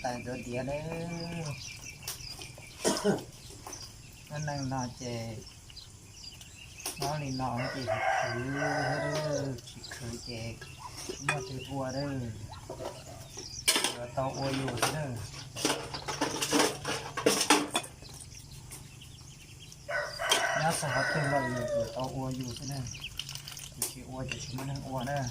Tais ntxuav diav nawb. Lub neej no ces nyob li no ces khwv, tsis khwv ces tsis muaj twg ua lawm, yuav tau ua yus xwb nawb. Nyob txog qhov twg los yus yuav tau ua yus xwb nawb, yus tsis ua ces tsis muaj neeg ua nawb.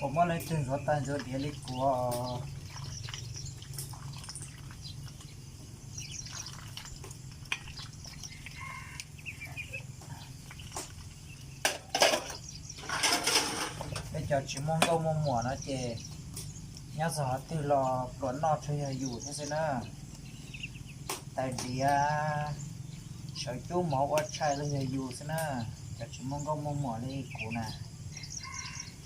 Puas muaj leej twg ntxuav tais ntxuav diav li kuv? Peb cov tsis muaj nkauj muaj muam no ces nyob txog qhov twg los pluas noj tsuas yog yus thiab xwb na. Tais diav, sawv cub mov ua tshais los yog yus xwb na. Cov tsis muaj nkauj muaj muam li kuv na,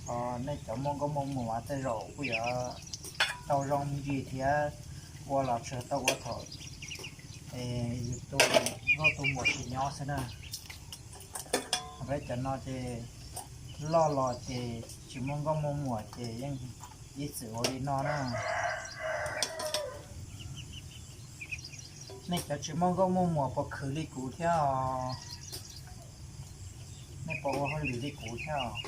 ho nej cov muaj nkauj muaj muam tej zaum kuj yuav tau zoo me ntsis thiab, ua los tsuas tau ua thaum yus tus nkauj tus muam tsis nyob xwb na. Peb cov no ces loj los ces tsis muaj nkauj muaj muam ces yeej ib txwm ua li no na. Nej cov tsis muaj nkauj muaj muam puas khwv li kuv thiab os? Nej puas ua hauj lwm li kuv thiab os?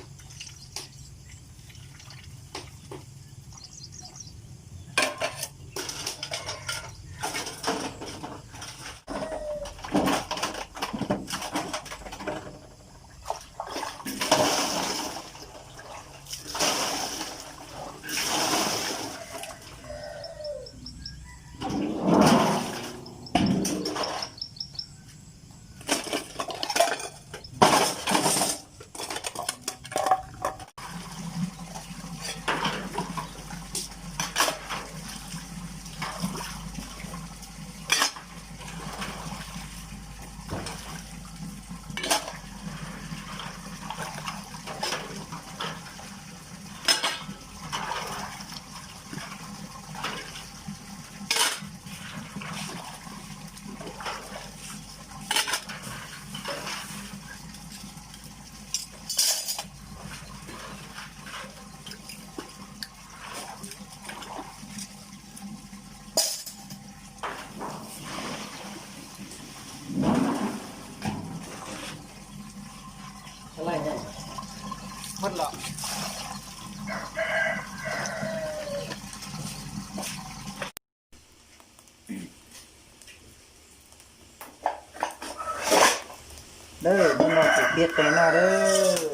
Hnub no ces kib qe noj lawm.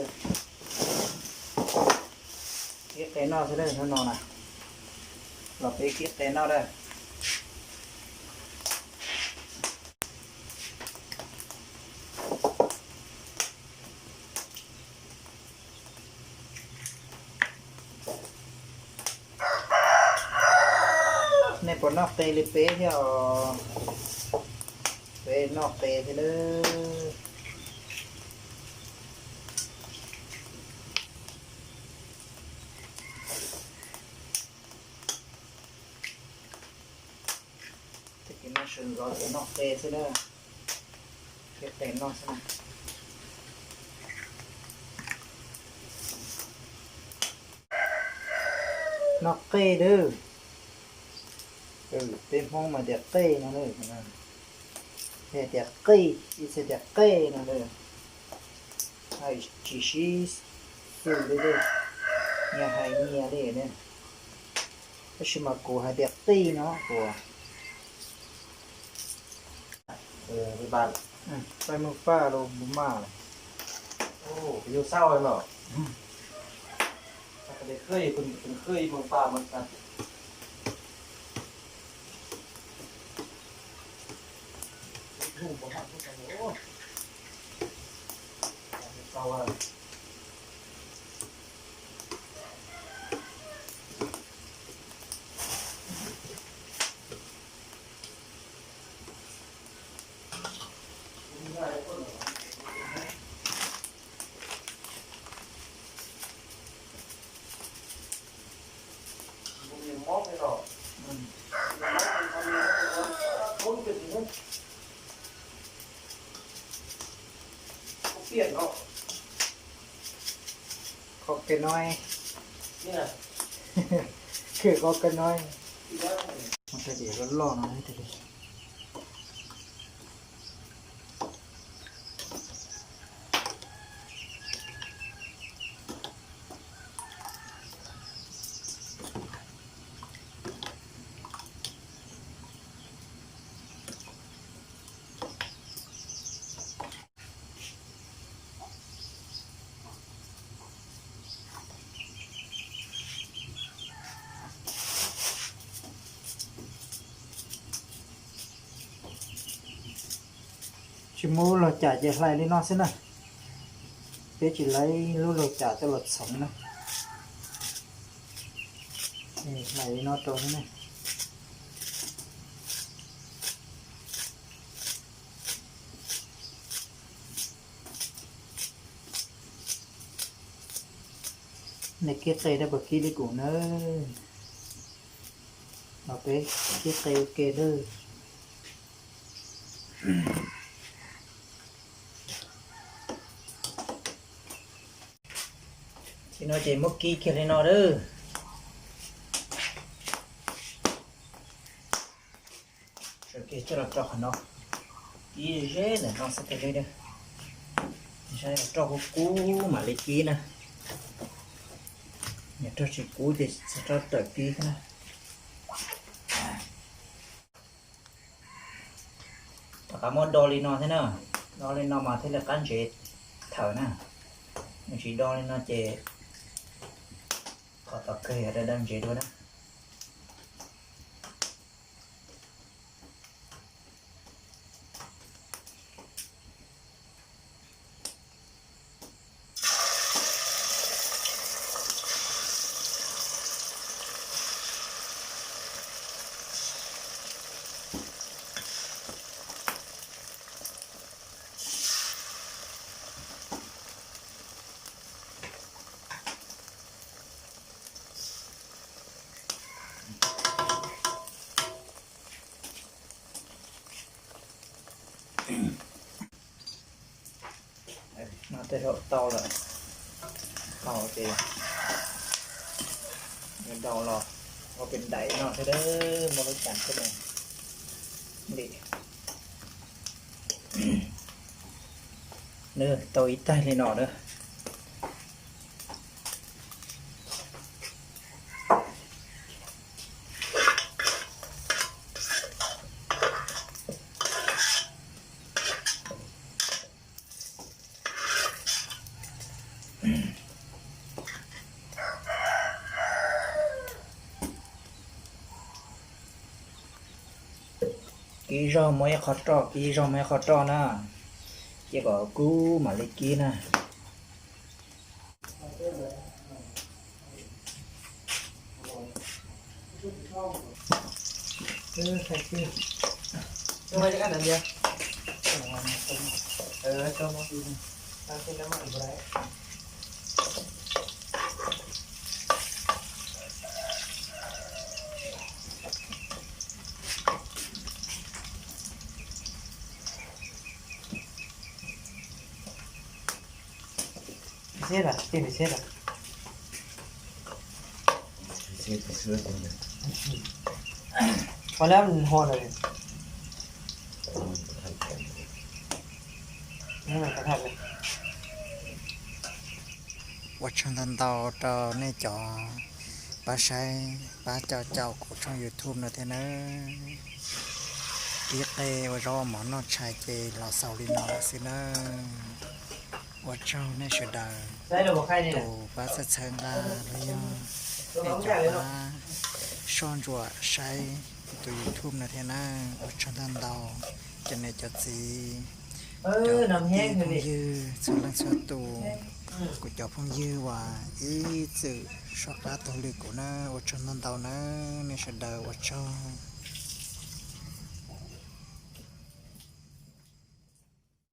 Kib qe noj xwb hnub no na. Los peb kib qe noj lawm. Nej puas noj qe li peb thiab os? Peb noj qe thiab nawb. Tej kis no sawv ntxov ces noj qe xwb na. Kib qe noj xwb na. Noj qe nawb. Peb Hmoob mas tias qe no nawb. Hais tias qe, ib txhia tias qe no nawb. Hais tsis sib xws li, nyias hais nyias li ne. Tab sis mas kuv hais tias qij no kuv. Paj maj paj los maj. Yus xauj no. Khwj, khwj maj paj maj. Qhov kev no, khwv qhov kev no, mus rau ces loj loj no thiaj li. Tsis muaj lub laug cam ces hlais li no xwb na. Peb tsis lawv lub laug cam coj los txhoov na. Hlais li no rau xwb na. Nej kib qe dab puas kib li kuv nawb. Los peb kib qe ua ke lawm. Tsis no ces muab kib kiag li no lawm. Sawv kiag coj los rau qhov no, kib ze ntawm no xwb tiag li. Saib roj kub kub mam li kib na. Yog roj tsis kub ces txhob rau tawm kib na. Rov qab muab do li no thiab na, do li no mas thiaj li qab ntsev thawm na. Yog tsis do li no ces qhov tom kawg yog da da ntsev dua na. No tej zaum tau lawm, tau ces yuav daus los ua pem daim no thiab, muaj lub cas thiab ne. Li, nws tau ib taig li no na. Kib zaug muab ib qho roj, kib zaug muab ib qho roj na, ces kom kub mam li kib na. Ua tsaug ntau ntau rau nej cov pab saib pab caum caum kuv tshooj YouTube no thiab nawb. Ib qe ua zaub ua mov noj tshais ces los xaus li no lawm xwb nawb. Ua tsaug nej sawv daws tus pab txhawb txhawb nqa los yog nej cov pab soj ntsuam saib kuv tus YouTube no thiab nawb. Ua tsaug ntau ntau cov niam cov txiv, cov kwv tij phooj ywg txhua leej txhua tus, kuv cov phooj ywg uas ib txwm soj qab taug lw kuv na, ua tsaug ntau ntau nawb nej sawv daws, ua tsaug.